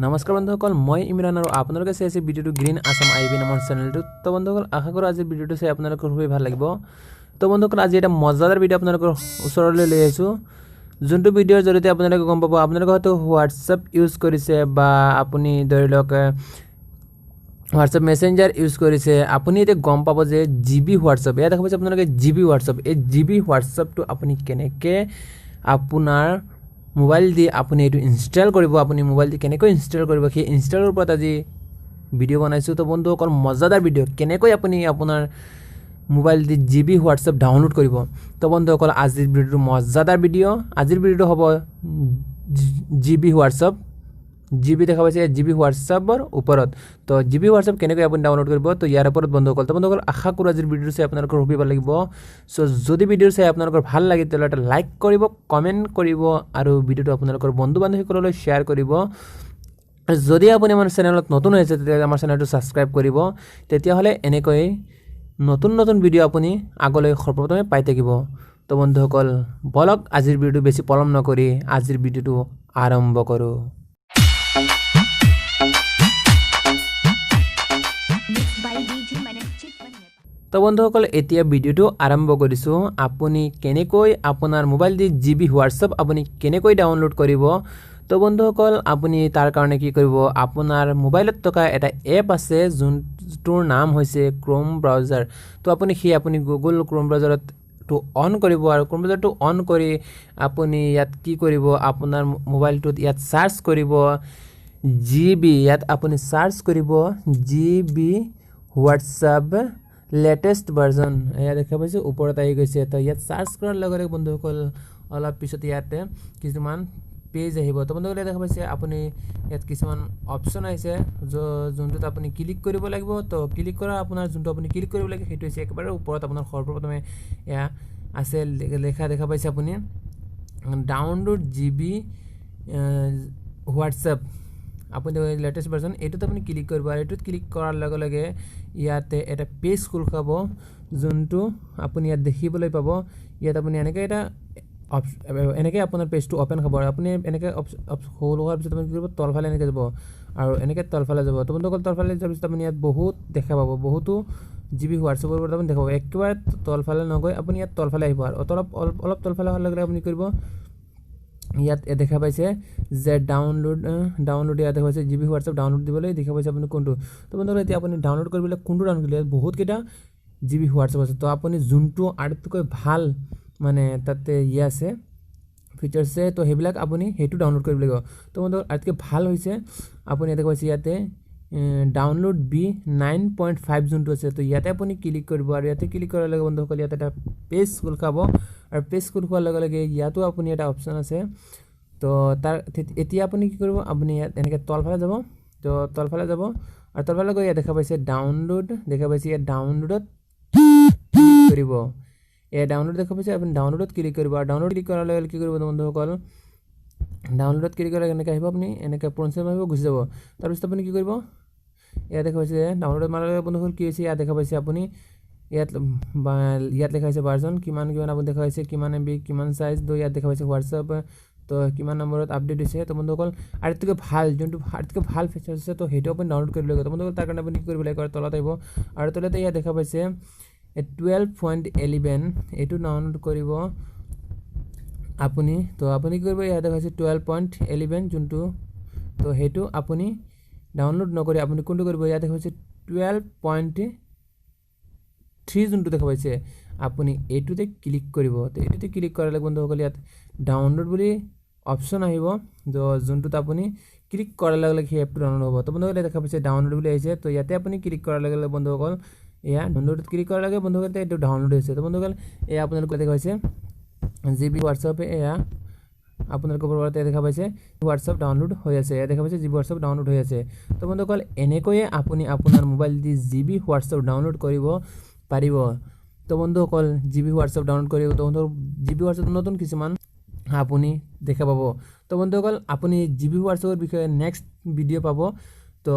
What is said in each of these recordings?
নমস্কাৰ বন্ধুসকল, মই ইমৰান আৰু আপোনালোকে চাই আছে ভিডিঅ'টো গ্ৰীণ আছাম আই বি নামৰ চেনেলটোত। তো বন্ধুসকল, আশা কৰোঁ আজিৰ ভিডিঅ'টো চাই আপোনালোকৰ খুবেই ভাল লাগিব। তো বন্ধুসকল, আজি এটা মজাদাৰ ভিডিঅ' আপোনালোকৰ ওচৰলৈ লৈ আহিছোঁ, যোনটো ভিডিঅ'ৰ জৰিয়তে আপোনালোকে গম পাব আপোনালোকে হয়তো হোৱাটছএপ ইউজ কৰিছে বা আপুনি ধৰি লওক হোৱাটছএপ মেছেঞ্জাৰ ইউজ কৰিছে, আপুনি এতিয়া গম পাব যে জি বি হোৱাটছএপ, এয়া দেখা পাইছে আপোনালোকে জি বি হোৱাটছএপ, এই জি বি হোৱাটছএপটো আপুনি কেনেকৈ আপোনাৰ মোবাইল দি আপুনি এইটো ইনষ্টল কৰিব, আপুনি মোবাইল দি কেনেকৈ ইনষ্টল কৰিব, সেই ইনষ্টলৰ ওপৰত আজি ভিডিঅ' বনাইছোঁ। তো বন্ধুসকল, মজাদাৰ ভিডিঅ' কেনেকৈ আপুনি আপোনাৰ মোবাইল দি জি বি হোৱাটছএপ ডাউনলোড কৰিব। তো বন্ধুসকল, আজিৰ ভিডিঅ'টো মজাদাৰ ভিডিঅ'। আজিৰ ভিডিঅ'টো হ'ব G B WhatsApp, G B দেখা পাইছে জি বি হোৱাটছএপৰ ওপৰত। তো জি বি হোৱাটছএপ কেনেকৈ আপুনি ডাউনলোড কৰিব, তো ইয়াৰ ওপৰত বন্ধুসকল। তো বন্ধুসকল, আশা কৰোঁ আজিৰ ভিডিঅ'টো চাই আপোনালোকৰ খুবেই ভাল লাগিব। চ' যদি ভিডিঅ'টো চাই আপোনালোকৰ ভাল লাগে তেতিয়াহ'লে এটা লাইক কৰিব, কমেণ্ট কৰিব আৰু ভিডিঅ'টো আপোনালোকৰ বন্ধু বান্ধৱীসকললৈ শ্বেয়াৰ কৰিব। যদি আপুনি আমাৰ চেনেলত নতুন হৈছে তেতিয়াহ'লে আমাৰ চেনেলটো ছাবস্ক্ৰাইব কৰিব, তেতিয়াহ'লে এনেকৈ নতুন নতুন ভিডিঅ' আপুনি আগলৈ সৰ্বপ্ৰথমে পাই থাকিব। তো বন্ধুসকল, বলক আজিৰ ভিডিঅ'টো বেছি পলম নকৰি আজিৰ ভিডিঅ'টো আৰম্ভ কৰোঁ। তো বন্ধুসকল, এতিয়া ভিডিঅ'টো আৰম্ভ কৰিছোঁ। আপুনি কেনেকৈ আপোনাৰ মোবাইল দি জি বি হোৱাটছএপ আপুনি কেনেকৈ ডাউনলোড কৰিব। তো বন্ধুসকল, আপুনি তাৰ কাৰণে কি কৰিব, আপোনাৰ মোবাইলত থকা এটা এপ আছে যোনটোৰ নাম হৈছে ক্ৰোম ব্ৰাউজাৰ। তো আপুনি সেই আপুনি গুগল ক্ৰোম ব্ৰাউজাৰত টো অন কৰিব আৰু ক্ৰোম ব্ৰাউজাৰটো অন কৰি আপুনি ইয়াত কি কৰিব, আপোনাৰ মোবাইলটোত ইয়াত চাৰ্চ কৰিব জি বি, ইয়াত আপুনি চাৰ্চ কৰিব G B WhatsApp latest version. এয়া দেখা পাইছোঁ ওপৰত আহি গৈছে। তো ইয়াত চাৰ্চ কৰাৰ লগে লগে বন্ধুসকল অলপ পিছত ইয়াতে কিছুমান পেজ আহিব। তো বন্ধুসকলে দেখা পাইছে আপুনি ইয়াত কিছুমান অপশ্যন আহিছে যোনটোত আপুনি ক্লিক কৰিব লাগিব। তো ক্লিক কৰা আপোনাৰ যোনটো আপুনি ক্লিক কৰিব লাগে সেইটো হৈছে একেবাৰে ওপৰত আপোনাৰ সৰ্বপ্ৰথমে এয়া আছে লেখা দেখা পাইছে আপুনি ডাউনলোড জি বি হোৱাটছএপ, আপুনি লেটেষ্ট ভাৰ্জন, এইটোত আপুনি ক্লিক কৰিব। আৰু এইটোত ক্লিক কৰাৰ লগে লগে ইয়াতে এটা পেজ খোল খাব যোনটো আপুনি ইয়াত দেখিবলৈ পাব। ইয়াত আপুনি এনেকৈ এটা এনেকৈ আপোনাৰ পেজটো অ'পেন হ'ব আৰু আপুনি এনেকৈ খোল হোৱাৰ পিছত আপুনি কি কৰিব, তলফালে এনেকৈ যাব আৰু এনেকৈ তলফালে যাব। তো বন্ধুসকল, তলফালে যোৱাৰ পিছত আপুনি ইয়াত বহুত দেখা পাব, বহুতো জি বি হোৱাটছএপৰ ওপৰত আপুনি দেখা পাব। একেবাৰে তলফালে নগৈ আপুনি ইয়াত তলফালে আহিব আৰু অলপ অলপ তলফালে অহাৰ লগে লগে আপুনি কৰিব, ইয়াত দেখা পাইছে যে ডাউনলোড ডাউনলোড ইয়াত দেখা পাইছে জি বি হোৱাটছএপ ডাউনলোড দিবলৈ দেখা পাইছে আপুনি কোনটো। তো বন্ধুসকল, এতিয়া আপুনি ডাউনলোড কৰিবলৈ কোনটো ডাউনলোড কৰিলে, ইয়াত বহুতকেইটা জি বি হোৱাটছএপ আছে। তো আপুনি যোনটো আটাইতকৈ ভাল মানে তাতে ইয়ে আছে ফিচাৰ্ছ আছে, তো সেইবিলাক আপুনি সেইটো ডাউনলোড কৰিব লাগিব। তো বন্ধুসকল, আটাইতকৈ ভাল হৈছে আপুনি ইয়াতে কৈছে ইয়াতে ডাউনলোড বি 9.5 যোনটো আছে, তো ইয়াতে আপুনি ক্লিক কৰিব। আৰু ইয়াতে ক্লিক কৰাৰ লগে বন্ধুসকল ইয়াতে এটা পেজ খোল খাব আৰু পেজ খোল খোৱাৰ লগে লগে ইয়াতো আপুনি এটা অপশ্যন আছে। তো তাৰ এতিয়া আপুনি কি কৰিব, আপুনি ইয়াত এনেকৈ তলফালে যাব, তো তলফালে যাব আৰু তলফালে গৈ ইয়াত দেখা পাইছে ডাউনলোড, দেখা পাইছে ইয়াত ডাউনলোডত ক্লিক কৰিব। এয়া ডাউনলোড দেখা পাইছে, আপুনি ডাউনলোডত ক্লিক কৰিব। আৰু ডাউনলোড ক্লিক কৰাৰ লগে লগে কি কৰিব বন্ধুসকল, ডাউনলোডত ক্লিক কৰাৰ এনেকৈ আহিব, আপুনি এনেকৈ পঞ্চাছ আহিব গুচি যাব। তাৰপিছত আপুনি কি কৰিব, ইয়াত দেখা পাইছে ডাউনলোড মাৰাৰ লগে বন্ধুসকল কি হৈছে, ইয়াত দেখা পাইছে আপুনি ইয়াত ইয়াত লেখা হৈছে ভাৰ্জন কিমান কিমান আপুনি দেখা পাইছে, কিমান এম বি কিমান চাইজ, তো ইয়াত দেখা পাইছে হোৱাটছএপ তো কিমান নম্বৰত আপডেট হৈছে। তো বন্ধুসকল, আটাইতকৈ ভাল যোনটো আটাইতকৈ ভাল ফিচাৰ্ছ আছে তো সেইটো আপুনি ডাউনলোড কৰিব লাগিব। তো বন্ধুসকল, তাৰ কাৰণে আপুনি কি কৰিব লাগিব, তলত আহিব আৰু তলতে ইয়াত দেখা পাইছে 12.11, এইটো ডাউনলোড কৰিব আপুনি। তো আপুনি কি কৰিব, ইয়াত দেখা পাইছে 12.11 যোনটো, তো সেইটো আপুনি ডাউনলোড নকৰি আপুনি কোনটো কৰিব, ইয়াত দেখা পাইছে 12.3 যোনটো দেখা পাইছে আপুনি এইটোতে ক্লিক কৰিব। তো এইটোতে ক্লিক কৰাৰ লগে বন্ধুসকল ইয়াত ডাউনলোড বুলি অপশ্যন আহিব, যোনটোত আপুনি ক্লিক কৰাৰ লগে লগে সেই এপটো ডাউনলোড হ'ব। তো বন্ধুসকলে দেখা পাইছে ডাউনলোড বুলি আহিছে, তো ইয়াতে আপুনি ক্লিক কৰাৰ লগে লগে বন্ধুসকল এয়া ডাউনলোডত ক্লিক কৰাৰ লগে বন্ধুসকল এইটো ডাউনলোড হৈছে। তো বন্ধুসকল, এয়া আপোনালোকে দেখা পাইছে জি বি হোৱাটছএপ, এয়া আপোনালোকৰ পৰা দেখা পাইছে হোৱাটছএপ ডাউনলোড হৈ আছে, এয়া দেখা পাইছে জি বি হোৱাটছএপ ডাউনলোড হৈ আছে। তো বন্ধুসকল, এনেকৈয়ে আপুনি আপোনাৰ মোবাইল দি জি বি হোৱাটছএপ ডাউনলোড কৰিব পাৰিব। তো বন্ধুসকল, জি বি হোৱাটছএপ ডাউনলোড কৰিব, তো বন্ধু জি বি হোৱাটছএপ নতুন কিছুমান আপুনি দেখা পাব। তো বন্ধুসকল, আপুনি জি বি হোৱাটছএপৰ বিষয়ে নেক্সট ভিডিঅ' পাব। তো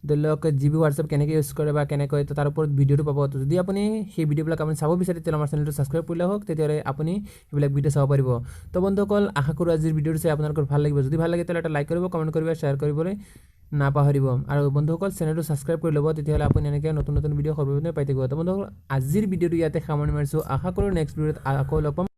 ধৰি লওক জিবি হোৱাটছএপ কেনেকৈ ইউজ কৰে বা কেনেকৈ, তো তাৰ ওপৰত ভিডিঅ'টো পাব। তো যদি আপুনি সেই ভিডিঅ'বিলাক আপুনি চাব বিচাৰে, তেতিয়াহ'লে আমাৰ চেনেলটো ছাবস্ক্ৰাইব কৰিলে হওক, তেতিয়াহ'লে আপুনি সেইবিলাক ভিডিঅ' চাব পাৰিব। তো বন্ধুসকল, আশা কৰোঁ আজিৰ ভিডিঅ'টো চাই আপোনালোকৰ ভাল লাগিব। যদি ভাল লাগে, তেতিয়াহ'লে এটা লাইক কৰিব, কমেণ্ট কৰিব, শ্বেয়াৰ কৰিবলৈ নাপাহৰিব আৰু বন্ধুসকল, চেনেলটো ছাবস্ক্ৰাইব কৰি ল'ব। তেতিয়াহ'লে আপুনি এনেকৈ নতুন নতুন ভিডিঅ' সৰ্বপ্ৰথমে পাই থাকিব। তো বন্ধুসকল, আজিৰ ভিডিঅ'টো ইয়াতে সামৰণি মাৰিছোঁ। আশা কৰোঁ নেক্সট ভিডিঅ'ত আকৌ লগ পাম।